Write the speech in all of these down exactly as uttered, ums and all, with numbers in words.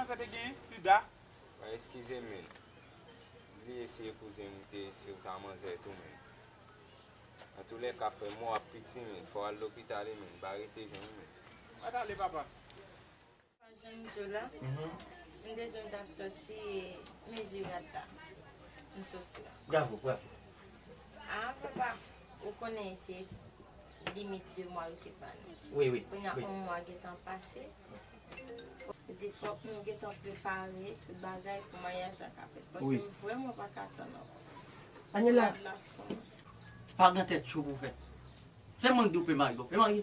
Sa te gen sida. Mwen eskize, men. M bliye si e kouzen m te, si w ta manzè tou, men. Antoulèka, frè m, w ap piti, men. Fò w al lopital, men. Pa rete jan w, men. Mwen t ale, papa. Jan m di w la, m te di w m t ap soti, e mezi rad la, m soti la. Bravo, bravo. Ah, papa, ou konnen se limit de mwa yo te ba nou. Wi, wi, kounye a, wi, yon mwa gentan pase. Li di fòk nou gentan prepare tout bagay pou maryaj la ka fèt. Paske, wi, m vrèman pa ka tann ankò. Daniela, rad la sou mwen. Pa gen tèt cho pou fè. Se mwen ki di w pe marye, w pe marye.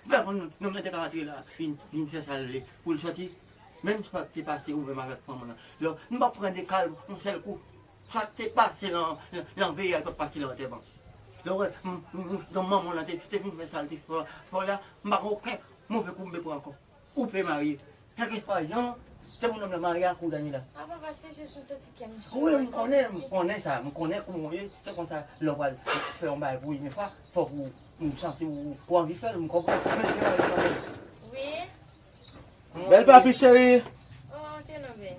Ou pa konn nonm nan te ka rantre la, vin, vin fè sa l vle, pou l sòti. Menm sa k te pase ou menm avèk fanm nan. Lò, nou pa pran de kal yon sèl kou. Sa k te pase nan, nan, nan veye a, l p ap pase nan antèman. Lò, w wè, m, m, m, manman w lan te, te vin fè sa l te fè, fè w la, m pa gen okenn move kou m pe pran ankò. Ou pe marye. Kèlkeswa jan, se pou nonm nan marye ak ou, Daniela. Ah, papa, se jis m santi kè m chanje. Wi, m konnen, m konnen sa. M konnen kouman w ye. Se konsa, lè w pral fè yon bagay pou yon fwa, fòk ou, ou santi ou, ou anvi fè l, m konprann. Men se yon bagay kanmenm. Wi. Bèl papi cheri. Oh, te non, bèl.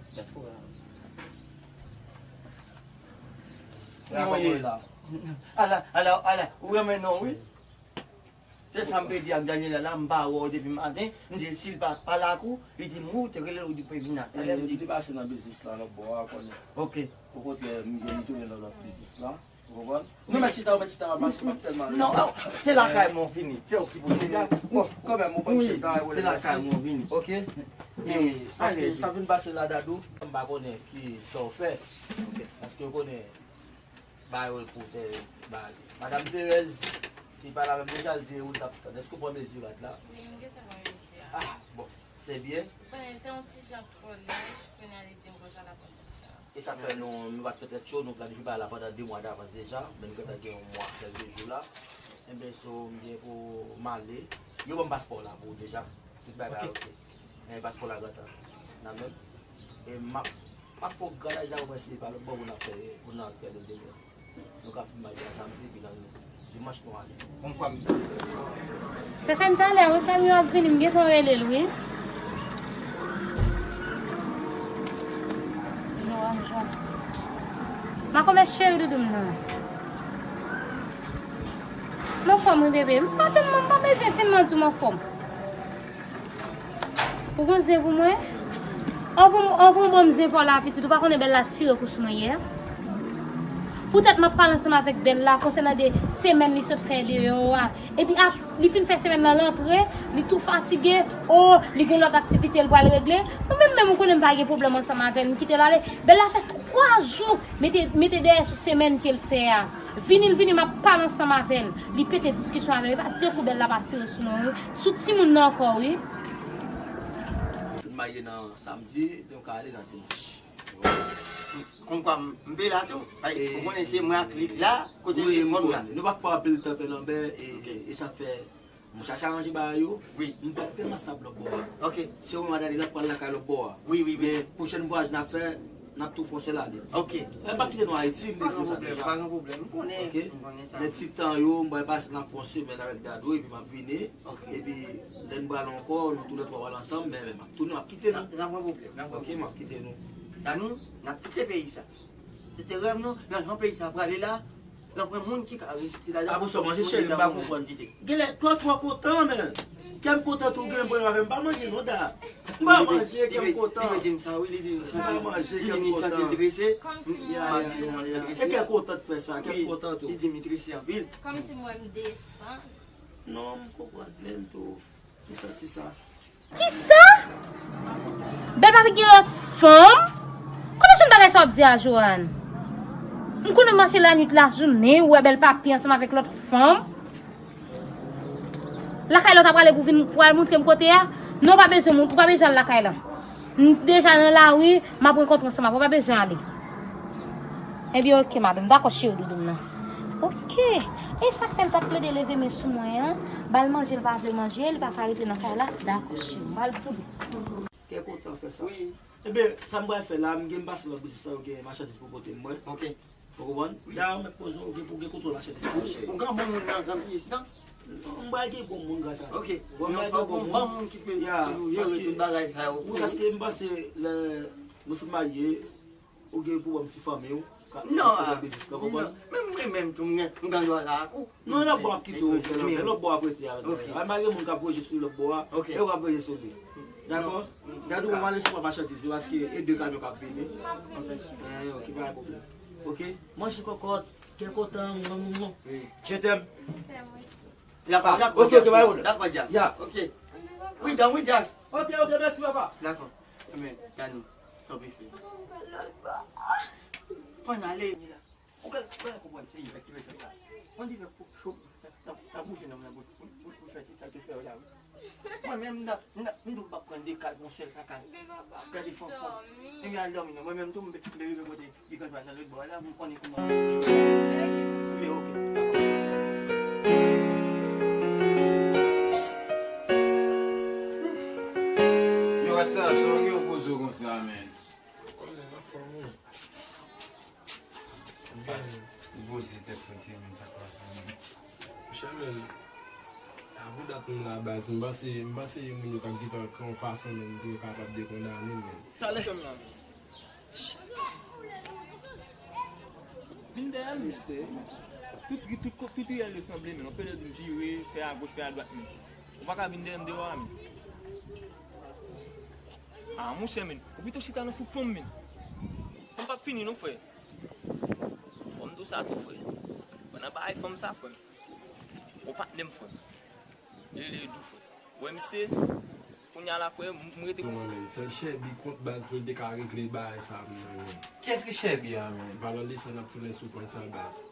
Kouman w ye? Ala, ala, ala, ou renmen non, wi. Se sa m te di ak Daniela la, m pa wè w depi maten. M di, si l pa pale ak ou, li di m, wi, ou te rele l, ou di w pe vin a talè, m di. Li te pase nan biznis la, lòt bò a, konnen. Ok. Okontrè, m gen li tounen nan lòt biznis la. Ou konprann? Nou mèt chita, ou mèt chita, mache, m ap tèlman. Non, oh, se lakay mwen w vini. Se w ki pou chita. Bon, kanmenm, ou pran chita, se lakay mwen w vini. Ok? E, paske sa vin pase la, Dadou, m pa konnen ki sa w fè. Ok. Paske w konnen, ba yo pou tè, ba, Madam Perez, te pale avè m deja, l di ou t ap tann. Èske w pran mezi rad la? Wi, m gentan pran mezi a. Ah, bon, se byen. Ou konnen, l te yon ti jan twò laj, kounye a li di m konsa l ap yon ti jan. E sa k fè nou, nou pa t fè tèt cho, nou planifye bagay la pandan de mwa davans deja, men nou gentan gen yon mwa, kèlke jou la. Enben, so, m gen pou m ale. Yo ban m paspò la pou ou deja. Tout bagay oke. Men paspò la gentan nan men m. E m ap, m ap fè w granmèsi pou mwen si pa lòt bò pou n ap fè, pou n al fè lendemain. Nou ka fin mache a samdi, epi nan dimanch nou ale. Bon, kwa m. Se fè m talè, wi, fanmi yo ap vini, m gentan rele l, wi. Joan, Joan. Makomè cheri doudou m nan. M anfòm wi, bebe. M pa tèlman, m pa bezwen finman di w m anfòm. Ou gon zen pou mwen? Anvan, anvan w ban m zen pa w la, pitit, ou pa konnen Bèl la tire kou sou mwen yè? Poutèt m ap pale ansanm avèk Bèl la konsènan de semèn li sot fè deyò a. Epi ap, li fin fè semèn nan, l antre, li tou fatige, o, li gen lòt aktivite l pral regle. Mwen menm, menm ou konnen m pa gen pwoblèm ansanm avè l, m kite l ale. Bèl la fè twa jou, mete, mete dèyè sou semèn ke l fè a. Vini l vini, m ap pale ansanm avè l. Li pete diskisyon avè m. E pa de kou Bèl la pa tire sou mwen, wi. Sou timoun nan ankò, wi. Fin marye nan samdi, nou ka ale nan dimanch. Konmkwa m, m pe la tou. Ay, ou konnen se mwen ak li k la, kote telefòn la. Nou pa fè anpil tan, Pè Lanbè, e, e sa fè m chache aranje bagay yo. Wi. M pa t tèlman stab lòt bò a. Ok. Se ou menm, Dani, l ap pral lakay lòt bò a. Wi, wi, wi. Men pwochèn vwayaj n ap fè, n ap tou fè yon sèl ale. Ok. Mwen pa kite nou Ayiti, m te di w sa deja. Pa gen pwoblèm, m konnen, m konnen sa. Men ti tan yo, m pral pase nan fè yon semèn avèk Dadou, epi m ap vini. Ok. Epi, lè n pral ankò, nou toulètwa pral ansanm, men, men m ap tounen, m ap kite nou. N ap pran pwoblèm, n ap pran pwoblèm. Ok, m ap kite nou. Dadou, n ap kite peyi sa. Se te rèv nou, nan jan peyi sa prale la, nan pwen moun ki ka resite la. Apre sa, manje cheri, m pa konprann. Genlè, kè w twò kontan, men. Kè m kontan tou, gen pwoblèm avè m, pa manje non, Da. M pa manje, kè m kontan. Li di m sa, wi, li di m sa. M pa manje, kè m kontan. Li di m santi l trese. M di l trese. E kè kontan t fè sa, kè m kontan tou. Li di m li trese anpil. Kòmsi mwen m desann. Non, m konprann, men m tou. M santi sa. Kisa? Bèl papi gen lòt fanm? Kote jan bagay sa w ap di a, Joanne? M konnen w mache lannuit lajounen, ou wè bèl papi ansanm avèk lòt fanm. Lakay la w ta prale pou vin, pou al montre m kote a? Non, w pa bezwen mont-, ou pa bezwen al lakay la. M deja nan lari, m ap rankontre ansanm avè w, pa bezwen ale. Ebyen, oke, madanm. Dakò, cheri doudou m nan. Oke. E sa k fè l t ap plede leve men sou mwen an? Ba l manje, l pa vle manje, li pa ka rete nan kay la. Dakò, cheri. M pral pou li. Kè kontan fè sa. Wi. Ebyen, sa m pral fè la, m gen m pase lòt biznis la, yo gen machandiz pou pote m, mwen. Oke. Ou konprann? Wi. Dayè, ou mèt poze w, ou gen pou gen kontwòl machandiz la, cheri. Ou gen bon moun nan gran biznis lan? M pral gen bon moun gras a Dye. Ok. Bon, m pral gen bon moun. Bon moun ki pe jere tout bagay sa yo. Wi, paske m panse lè nou fin marye, ou gen pwoblèm ti fanmi w, ka, non, ka fè biznis la, konprann? Men mwen menm tou, m gen, m gen dwa la ak ou. Non, lòt bò ap kite w, lòt bò ap rete avèk ou. Ay, malgre moun k ap reje sou lòt bò a, e w k ap reje sou li. Dakò? Gade w ale sou machandiz yo, paske e de kamyon k ap vini. Ok, pa gen pwoblèm. Ok? Manje kòkòt, kè kontan, mwen, mwen, mwen. Je t'aime. Dakò, dakò, ok, ok, pa gen pwoblèm. Dakò, Jazz. Ya. Ok. Wi, dan wi, Jazz. Ok, ok, mèsi, papa. Dakò. Amen. Dani, tanpri, frè. Pran ale, Mila. Ou ka, ou ka konprann, se Yvette ki bezwen la. Mwen di fè pou, pou, nan, nan bouje nan, nan bouje, pou, pou, pou fè ti sa ke fè la, wi. Mwen menm, m t ap, m t ap, m t ap pran de kal pou yon sèl kaka. Gade fanm fanm. Li al dòmi non. Mwen menm tou, m, m rive kote li konn nan lòt bò la, m konnen kouman. Men ok, dakò. Yo, wè sa, sa w gen yon poze w konsa, men. Konnen anfòm, wi. Ou poze tèt fèt, men sa k pase, men. Monchè, men, a pou dat nou la, baz, m panse, m panse moun yo t ap gentan kreye yon fason, men, pou yo kapab dekondane m, men. Sa lè fè m la, men. Vin dèyè m, mistè. Tout, tout, tout riyèl yo sanble, men. Anpil yo di m vire, fè agoch, fè adwat, men. Ou pa ka vin dèyè m deyò a, men. Ah, monchè, men. Ou pito chita nan fouk fanm, men. Fanm p ap fini, non, frè. Fò m di w sa tou, frè. Mwen nan bagay fanm sa, frè. Ou patnè m, frè. Li rele Edou, frè. Ou wè misye, kounye a la, frè, m, m rete. Mwen menm, sèl Chèbi kont baz pou l te ka regle bagay sa, mwen menm. Kiyès ki Chèbi a, men? Palan de sa, n ap tounen sou pwen sa, baz.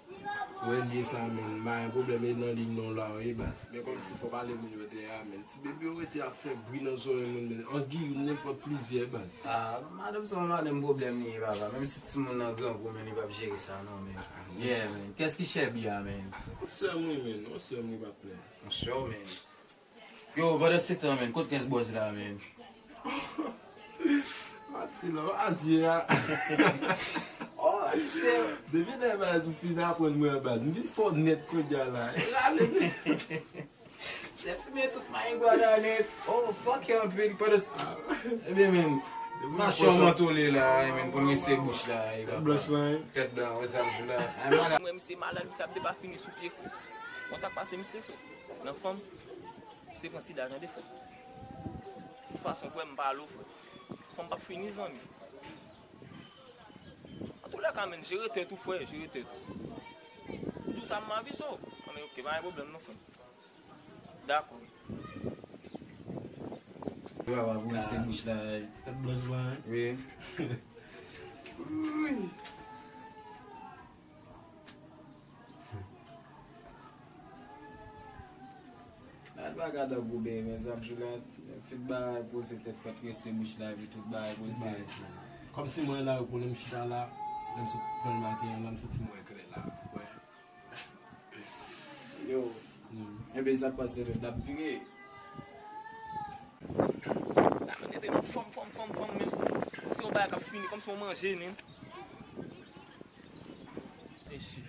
Ou wè, li sa, men, m pa gen pwoblèm, e nan liy non la, wi, baz. Men kòmsi fò pale moun yo dèyè a, men. Ti bebe yo rete ap fè bri nan zòrèy moun, men. Ant Giyoun, nenpòt plizyè, baz. Ah, madanm sa, yon madanm pwoblèm li ye, papa. Menm si timoun nan grangou, men, li p ap jere sa, non, men. Yeah, men. Kiyès ki Chèbi a, men? Yon sè m wi, men. Yon sè m wi, patnè. Yon sè w, men. Yo, pandan se tan, men, kot rès bòz la, men? Pati la, pa zye a. Oh, se. Depi lè baz ou fin aprann mwen baz, m vin fò nèt kounye a la. Rale. Se fimen tout mayengwa la nèt. Oh, fuck, e anpil, pandan se. Ebyen, men, mache w mantole la, men, pou n rese bouch la, e papa. Tèt blanch mwen. Tèt blan, wè sa m jou la. Ay, malad. Mwen, misye malad, misye ap depa fini sou pye, frè. Bon, sa k pase, misye, frè? Nan fanm. Misye pran sida, tande, frè. Tout fason, frè, m pale w, frè. Fanm p ap fini, zanmi. Antoulèka, men, jere tèt ou, frè, jere tèt ou. M di w sa, m avize w. Anben, ok, pa gen pwoblèm, non, frè. Dakò. Yo, papa, pou rese bouch la. Tèt blanch, blan, hein? Wi. Ui. Gad bagay dan goube, men, Zab Joulat, tout bagay poze tèt fèt, rese bouch la, epi tout bagay poze. Kòmsi mwen la, yo konnen m chita la, lè m sot pran maten an la, m santi mwen klè la. Wè. Yo. Enben, sa k pase, pèp la ap vire. Sa mwen rete nan fanm, fanm, fanm, fanm, men. Kòmsi yon bagay k ap fini, kòmsi yon manje, men. Mesye.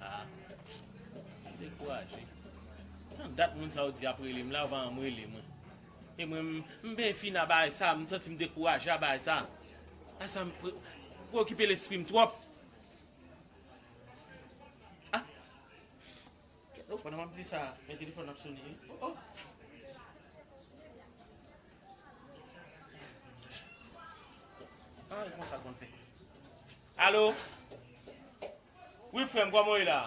Ah, m dekouraje. Nan dat moun sa yo di ap rele m la, avan m rele mwen. E mwen, m, m byen fin a bagay sa, m santi m dekouraje a bagay sa. A sa m pre-, preokipe lespri m twòp. Ah! Oh, pandan m ap di sa, men telefòn ap sone, wi. Oh, oh. Ah, e konsa l konn fè. Alo? Wi, frè m, kòman w ye la?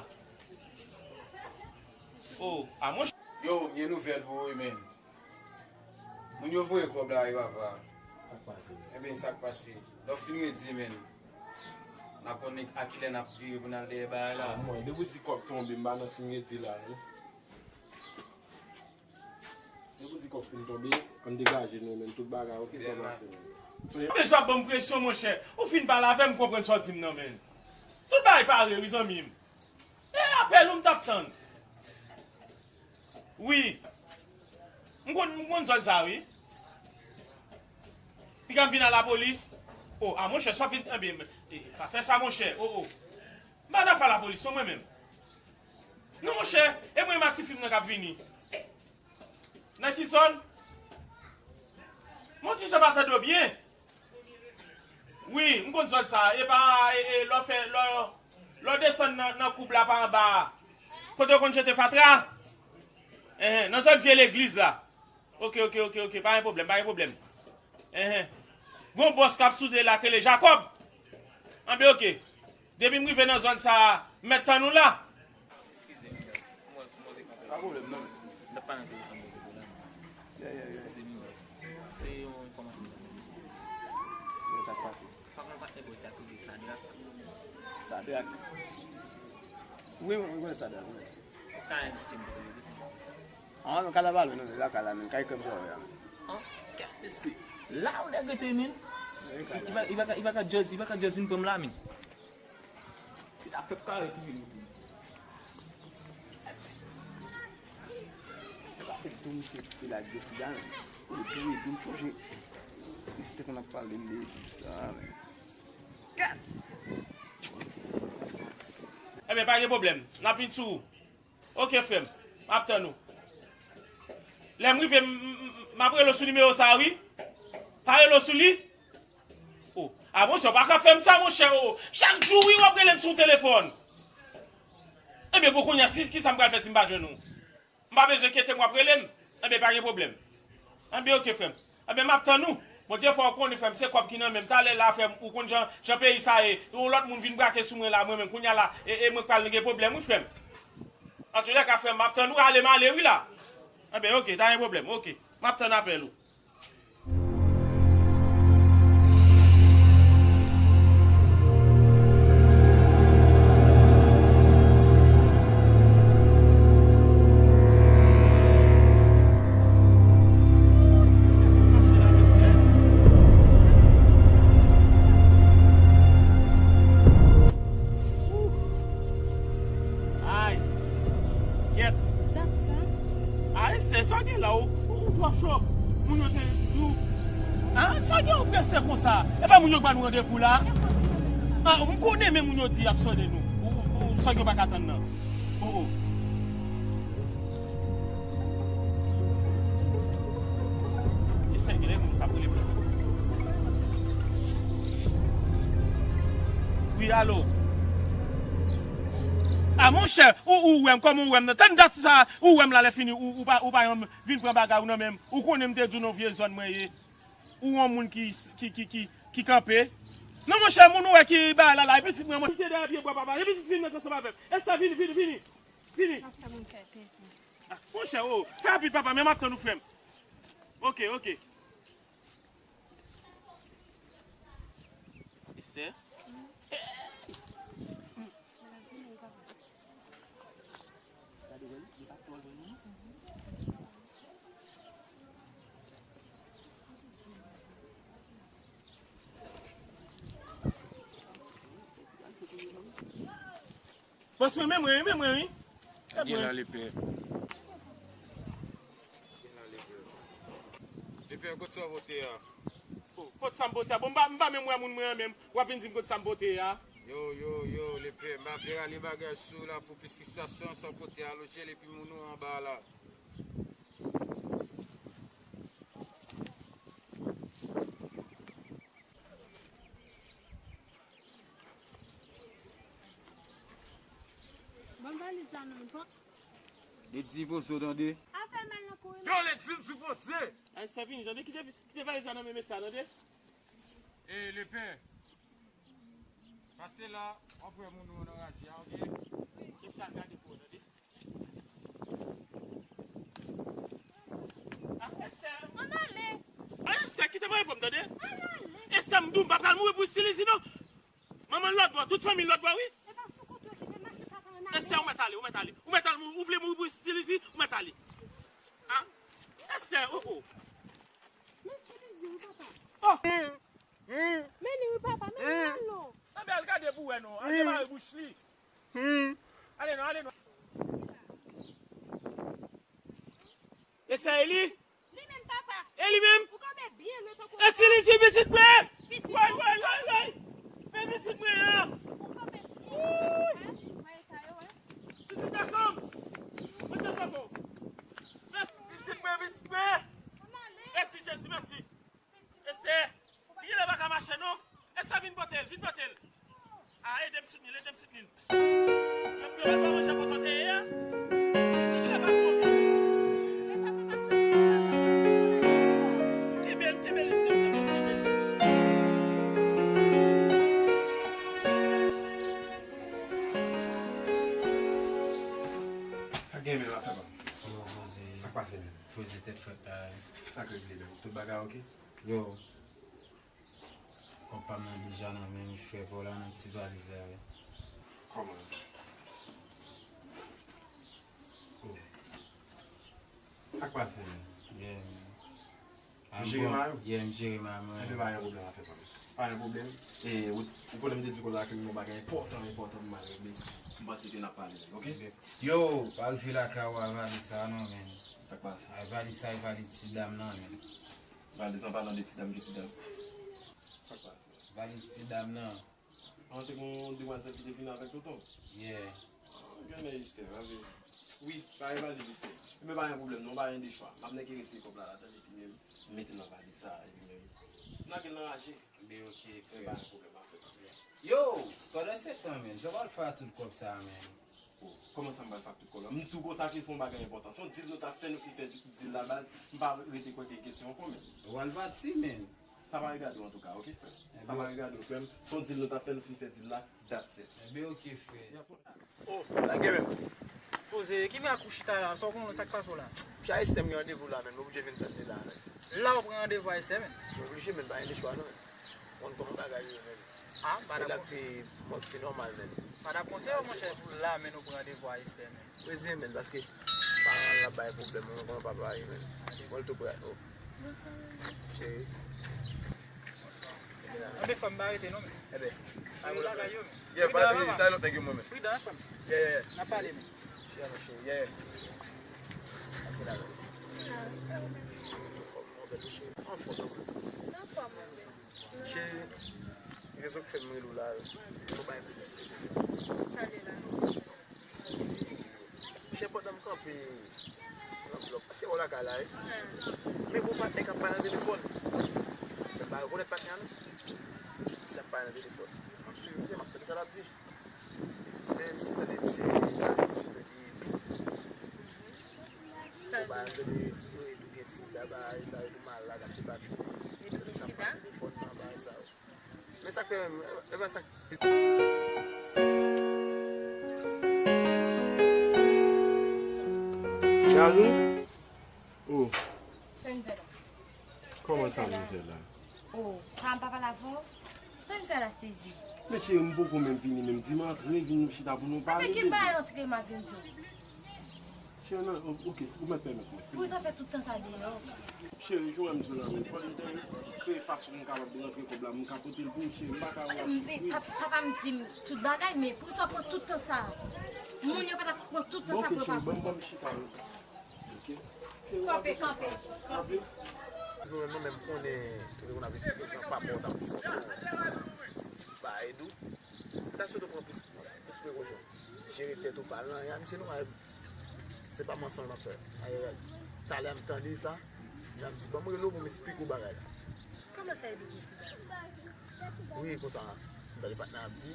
Oh, a, monchè. Yo, m gen nouvèl pou ou, wi, men. Moun yo voye kòb la, wi, papa. Sa k pase? Enben, sa k pase? Lè w fin redi, men. N a konnen a kilè n ap vire pou n al dèyè bagay la. Ah, mwen, depi w di kòb tonbe, m pa nan fin redi la, non. Depi w di kòb fin tonbe, ann degaje nou, men tout bagay, ok, sa pase, men. Mesye ap ban m presyon, monchè. Ou fin pale avè m, m konprann sa w di m nan, men. Tout bagay pare, wi, zanmi m. E apèl ou m t ap tann. Wi. M konn, m konn zòn sa, wi. Piga m vin a lapolis. O, a, monchè, sa vin, enben, e, pa fè sa, monchè. O, o. M pa nan afè lapolis, non, mwen menm. Non, monchè, e Mwen, ma ti fi m nan k ap vini. Nan ki zòn? Mon ti jan pa tande w byen. Wi, m konn zòn sa. E pa, e, e, lè w fè, lè w, lè w desann nan, nan koub la pa anba a. Kote yo konn jete fatra? Enhen, nan zòn vye legliz la. Ok, ok, ok, ok. Pa gen pwoblèm, pa gen pwoblèm. Enhen. Gon bòs k ap soude la k rele Jakòb. Anben, ok. Depi m rive nan zòn sa a, m mèt tann ou la. Eskize m, baz. Kòman, kòman w te kanpe la? Pa pwoblèm, non, men. M t ap pale nan telefòn de la. Yeah, yeah, yeah. Eskize m, baz. Se yon enfòmasyon m t ap bezwen. Yo, sa k pase? Pa gen yon patnè bòy sa ki rele Sadrak. Sadrak? Wi, wi, wi, Sadrak, wi. Ou ka endike m kote l rete, silvouplè? Ah, men kay la pa lwen, non, se lakay la, men kay krèm sa wè a, men. An, gade se la yon nèg rete, men. Li pa, li pa ka, li pa ka just, li pa ka just vin pran m la, men. Se ta fèt kare tou, men. Se pa fèt tou, misye, se la Jessica, men. Ou tou, ou tou, m sonje. Li se te konn ap pale m de sa, men. Gad! Ebyen, pa gen pwoblèm. N ap vin sou ou. Ok, frè m. M ap tann ou. Lè m rive, m, m, m, m ap rele w sou nimewo sa a, wi. Pa rele w sou li? Oh. A, monchè, w pa ka fè m sa, monchè, oh. Chak jou, wi, w ap rele m sou telefòn. Ebyen, bon, kounye a, ki, ki sa m pral fè si m pa jwenn ou? M pa bezwen enkyete m, w ap rele m. Enben, pa gen pwoblèm. Enben, ok, frè m. Enben, m ap tann ou. Bondye fè w konnen, frè m, se kòb ki nan men m. Talè la, frè m, ou konn jan, jan peyi sa ye. Yon lòt moun vin brake sou mwen la, mwen menm, kounye a la, e, e mwen k pral gen pwoblèm, wi, frè m. Antoulèka, frè m, m ap tann ou, ale m ale, wi, la. Enben, ok, pa gen pwoblèm, ok. M ap tann apèl ou. Ay, kèt. Dat sa. A, Estè, sa w gen la, ou, ou, ou twò cho. Moun yo te di w. A, sa w gen ou prese konsa? E pa moun yo k ba nou randevou la? A, m konnen men moun yo di y ap sonde nou. Ou, ou, sa w gen ou pa ka tann nan. O, o. Estè, gen lè moun k ap rele pou. Wi, alo. A, monchè, ou, ou wè m, kòman ou wè m nan? Tann dat sa, ou wè m la, lè fini, ou, ou pa, ou pa janm vin pran bagay ou nan men m. Ou konnen m te di w nan vye zòn mwen ye. Ou yon moun ki, ki, ki, ki, ki kanpe. Non, monchè, moun ou wè ki bagay la, la, e pitit mwen, mwen. Kite dèyè pye bwa, papa. E pitit vin nan ansanm avè m. Estè, vini, vini, vini. Vini. Sa fè moun fè tenten. A, monchè, o, fè rapid, papa, men m ap tann ou, frè m. Ok, ok. Estè? Gade, wè, li pa twò lwen, non. Bòs mwen, men mwen, wi, men mwen, wi. Gade la, lepè. Lepè, kot sa w pote a? O, kot sa m pote a? Bon, m pa, m pa menm wè moun mwen an menm. W ap vin di m kot sa m pote a? Yo, yo, yo, lepè, m pa vle rale bagay sou w la pou plis fristrasyon, sa w pote a lojèl epi moun ou anba la. Ban m valiz la non, pran. Ledi poze w tande. Afè mal nan kouri. Yo, Ledi m sou poze. Ay, sa vini, tande, kite, kite valiz la nan men mesye a, tande. E, lepè. Pase la, w ap wè moun ou an anraje a, oke? Mesye a gade pou ou, tande. A, Estè. Ann ale. A, Estè, kite m reponn, tande. Ann ale. Estè, m di w, m pa pral mouri pou Estilizi, non. Manman l lòtbò, tout fanmi l lòtbò, wi. E pa sou kont yo ki te mache papa ann ale. Estè, ou mèt ale, ou mèt ale. Ou mèt al mouri, ou vle mouri pou Estilizi, ou mèt ale. A? Estè, o, o. Men Estilizi, wi, papa. O. Men li, wi, papa, men li al non. Anben al gade pou wè non. Al demare bouch li. Ale non, ale non. Estè, e li? Li menm, papa. E li menm? Ou kanpe byen lwen tankou. Estilizi, pitit mwen! Pitit mwen. Way, way, way, way! Men pitit mwen an! Ou kanpe byen. Wouy! Wè eta yo, wè. Pitit gason m! Mwen Gen men w ap fè pa m. Yo, poze. Sa k pase menm? Poze tèt frèt la. Sa k regle menm? Tout bagay oke? Yo. Kòb pa m nan deja nan men m, frè, pa w la nan ti valiz la, wi. Kòman? Oh. Sa k pase menm? Yeah, man. Ou jere ma yo? Yeah, m jere ma mwen. Enben, pa gen pwoblèm, afè pa m. Pa gen pwoblèm. E, ou, ou konnen m te di w la ke m gen yon bagay enpòtan, enpòtan pou m al regle. M panse ke n ap pale menm, oke? Yo, pa rive lakay ou a valiz sa non, men. Sa k pase? A valiz sa, e valiz ti dam nan, men. Valiz an palan de ti dam, ki ti dam? Sa k pase? Valiz ti dam nan. An, te gen yon demwazèl ki te vini avèk tonton? Yeah. Ah, gen men Esther, anvi. Wi, sa e valiz Esther. Enben, pa gen pwoblèm non, pa gen de chwa. M ap nèke retire kòb la ladan l epi menm mete nan valiz sa, epi menm. N a gen nan raje. Enben, oke, frè. Enben, pa gen pwoblèm, afè pa m. Yo, pandan se tan, men, jan w al fè a tout kòb sa a, men? Oh, kòman sa m pral fè ak tout kòb la? M di w konsa ke se yon bagay enpòtan. Se yon deal nou t ap fè, nou fin fè deal la baz. M pa rete kwè ke kesyon ankò, men. Ou al pati, men. Sa pa regade w antouka, oke, frè m? Sa pa regade w, frè m. Se yon deal nou t ap fè, nou fin fè deal la, that's it. Enben, oke, frè. Oh, sa gen menm? Poze, ki vin ak ou chita la? Sa w konnen sa k pase w la? Pya Esther m gen randevou la, men m oblije vin tann li la, men. La w pran randevou a Esther, men? M oblije, men pa gen de chwa, non, men. Konn kòman bagay yo ye, men. Ah, pa dakò. Mwen ki nòmal, men. Pa dakò, se yo, monchè, tou la, men nou pran randevou a Esther, men. Prese, men, paske paran l ap bay pwoblèm, mwen konnen papa a ye, men. Mwen tou prè. Oh. Cheri. Anben, fanm, pa rete non, men. Enben. Pridan, fanm. Yeah, yeah, yeah. N ap pale, men. Cheri, ann cheri, yeah, yeah. Ap gen la, men. Anfòm, non, bèl cheri. Anfòm, non, bèl. Anfòm, non, bèl. Cheri, rezon k fè m rele w la, se yon bagay pou m eksplike w. Sa l ye la? Chè, pandan m kanpe nan blòk, paske wè w lakay la, wi. Men gon patnè k ap pale nan telefòn. Men m pa rekonèt patnè a, non. Misye ap pale nan telefòn. M ap swiv misye, m ap tande sa l ap di. Men misye tande, misye, misye tande bit. Bon, bagay m tande, tou gen sida, bagay sa yo tou malad, ap te pa fini. Misye ap pale nan telefòn nan, bagay sa yo. Men sa k fè menm, e pa sa k. Gazou? Oh. Sa n fè la? Kòman sa n fè la? Oh, pa m pa pale avè w? Sa n fè la, Stézy? Men cheri, m poko menm fini, menm di m antre, vin nou chita pou nou pale. Avèk ki bay antre m a vin di w? Cheri, non, o-, oke, si ou mèt pèmèt mwen, si. Pou sa fè tout tan sa deyò. Cheri, jan m di w la, men fò m te, cheri, fason m kapab rantre kòb la, m ka pote l pou ou, cheri, m pa ka wè w ap soufri. Pa, papa m di m tout bagay, men pou sa pran tout tan sa. Moun yo pa t ap pran tout tan sa pou yo pa vini. Bon, oke, cheri, ban m, ban m chita. Oke? Kanpe, kanpe, kanpe. Mwen menm, mwen menm konnen, tout moun ap esplike, pa pòt ap fòse w. Ba, Edou. Ta sou pran plis, plis prekosyon. Jere tèt ou pa lan, ya, misye nou, se pa mansonj m ap fè. Talè a m tande sa, jan m di, ban m rele w pou m esplike w bagay la. Kòman sa, Edou gen sida? Wi, konsa, m tande patnè ap di,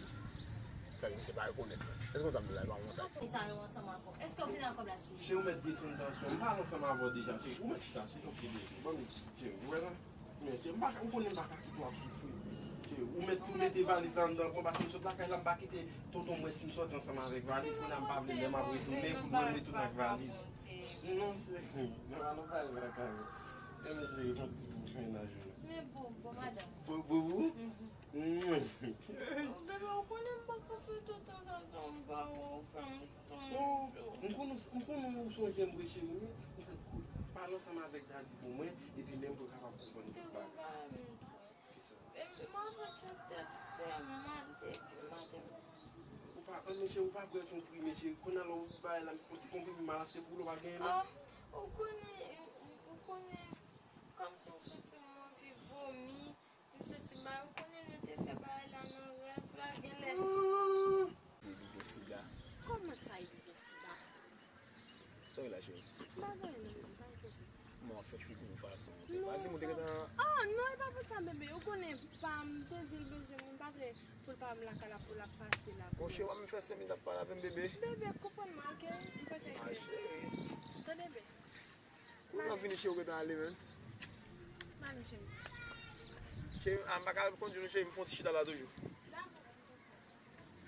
sa misye pa rekonèt mwen. Èske konsa m di la, e pa yon montay? E sa yo ansanm avè w. Èske w fin ak kòb la, Stézy? Cheri, ou mèt desann tansyon. M pale ansanm avè w deja, cheri. Ou mèt chita, cheri. Ok, bebe. Ban m, cheri, ou wè la? Men, cheri, m pa ka, ou konnen m pa ka kite w ap soufri. Cheri, ou mèt tou mete valiz la anndan, bon, paske m sot lakay la, m pa kite tonton m wè si m sòti ansanm avèk valiz, kounye a m pa vle lè m ap retounen, pou mwen retounen ak valiz. Non, cheri, non, ann pale lakay mwen. Enben, cheri, fè yon ti boubou, fè mennaj ou. Men boubou, madanm. Boubou? Mhm. Bebe, ou konnen m pa ka fè tout tan sa san w pa wè w fè m sonje w. M konnen, m konnen ou sonje m vre, cheri, men ou fèt kout. Pale ansanm avèk Daddy pou mwen, epi menm pou l kapab konprann tout bagay. Kisa? Bebe, m avèk yon tèt fè mal, depi maten. Ou pa, men cheri, ou pa bwè konprime, cheri. Kounye a la, ou bay la, yon ti konprime m al achte pou ou, ou pa genyen menm. Ah, ou konnen, ou konnen, kòmsi m santi m anvi vomi. M santi m pa rekonnen nou te fè bagay la nan rèv la genlè. Li gen sida. Kòman sa li gen sida? Sa w la, cheri? M pa gen anyen non, bebe, pa enkyete. Kòman w ap fè figi yon fason? Non, pa di m ou te gentan. Ah, non, e pa pou sa, bebe. Ou konnen pa m te di l bezwen mwen, m pa vle pou l pa m lakay la pou l ap pase la. Bon, cheri, w ap fè senk minit ap pale avè m, bebe. Bebe, konprann mwen, oke? M panse ke. Ah, cheri. Tande, bebe. Kounye a w vini, cheri, ou gentan ale menm. M ale, cheri. Cheri, a, m pa ka kondui non, cheri, m fè yon ti chita la toujou. Dakò.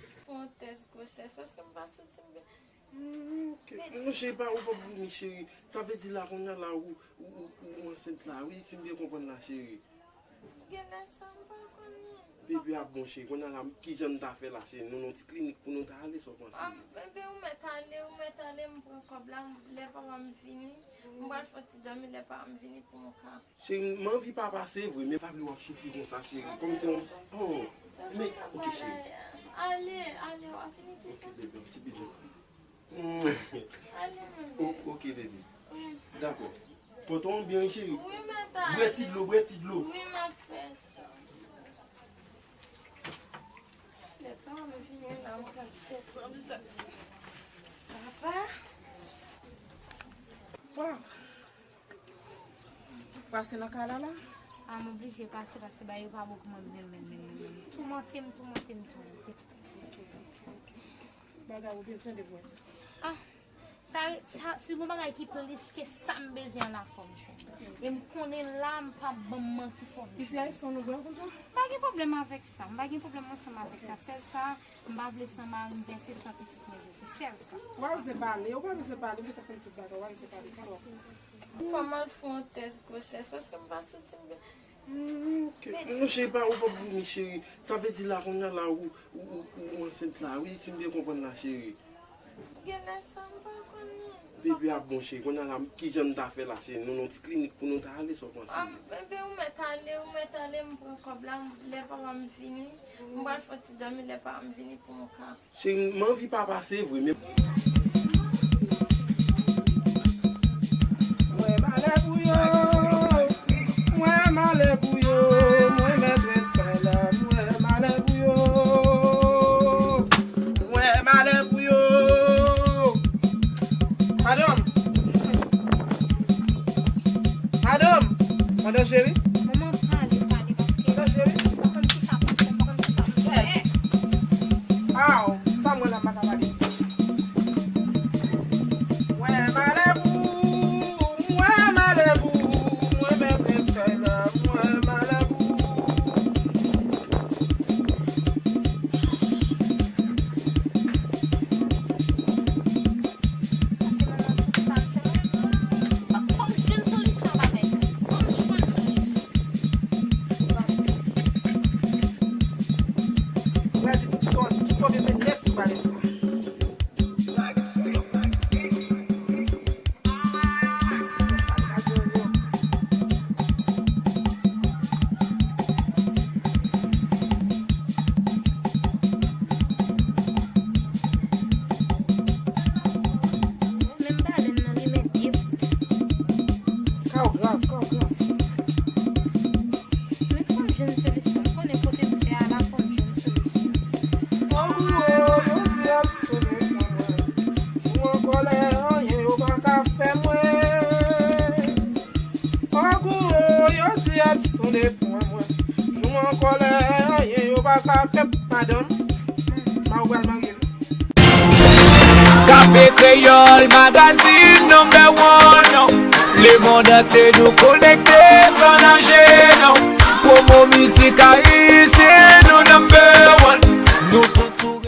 Fè yon tès gwosès, paske m pa santi m byen. Men Non, cheri, pa, ou p ap vomi, cheri. Sa vle di la, kounye a la, ou, ou, ou, ou ansent la, wi, si m byen konprann la, cheri. Genlè sa m pa konnen. Bebe ap bon, cheri. Kounye a la, kijan n ta fè la, cheri? Nou nan ti klinik pou nou ta ale, sa w panse? Ah, bebe, ou mèt ale, ou mèt ale, m pran kòb la, m- lè papa m vini, m pral fè ti dòmi, lè papa m vini pou m ka. Cheri, m anvi papa, se vre, men pa vle w ap soufri konsa, cheri. Kòm se yon, oh, men, ok, cheri. Ale, ale, w ap vini pita. Ok, bebe, yon ti bizou. Ale, bebe. O- ok, bebe. Wi. Dakò. Tonton, byen, cheri. Wi, mèt ale. Bwè ti dlo, bwè ti dlo. Wi, m ap fè sa. Lè pa m vini la, m pran ti tèt ansanm. Papa. Waw. Pase nan kay la la? A, m oblije pase, paske bagay yo pa bon pou mwen menm, menm, menm, menm, menm. Toumante m, toumante m, toumante m. Bagay ou bezwen de mwen sa. Ah, sa, sa, se yon bagay ki plis ke sa m bezwen an la fò m jwenn. E m konnen la, m p ap ban m manti fò m jwenn. Isi a, e san nou bwè konsa? M pa gen pwoblèm avèk sa. M pa gen pwoblèm ansanm avèk sa. Sèl sa, m pa vle san mari m vèse san pitit mwen vèse. Sèl sa. Ou pa bezwen pale, ou pa bezwen pale, m gentan konn tout bagay, ou pa bezwen pale, pa wè. Fò m al fè yon tès gwosès, paske m pa santi m byen. Hmm, ok. Non, cheri, pa, ou p ap vomi, cheri. Sa vle di la, kounye a la, ou, ou, ou, ou ansent la, wi, si m byen konprann la, cheri. Genlè sa m pa konnen. Bebe ap bon, cheri. Kounye a la, kijan n ta fè la, cheri? Nou nan ti klinik pou nou ta ale, sa w panse? Ah, bebe, ou mèt ale, ou mèt ale, m pran kòb la, m- lè papa m vini, m pral fè ti dòmi, lè papa m vini pou m ka. Cheri, m anvi papa, se vre, men. Mwen malè pou yo, mwen malè pou yo, mwen mèt reskay la, mwen malè pou yo, mwen malè pou yo. Madanm, madanm, madanm cheri. Manman, pale, pale, paske. Madanm cheri. M pa konn kisa pou m fè, m pa konn kisa pou m fè. Aw, sa mwen la m pa ka pale. Mwen malè pou, mwen malè pou, mwen mèt reskay la, mwen malè pou. Pase nan nan tout sa l fè la. Fò m jwenn solisyon bagay sa. Fò m jwenn solisyon. Mwen di tout sa, tout sa bezwen nèt sou bagay sa. Menm pa lè n nan li mèt ye. Ka w grav, ka w grav. Men fò m jwenn solisyon. M konnen kote m fè a la, fò m jwenn solisyon. Ogou o, yo di ap sone pou mwen. Jou an kòlè, anyen yo pa ka fè mwen. Ogou o, yo di ap sone pou mwen. Jou an kòlè, anyen yo pa ka fè madanm. Pa ou pral marye l. Kafe Kreyòl, magazine number one. Lemonn antye nou konekte san nanje, non. Pwomo mizik ayisyen.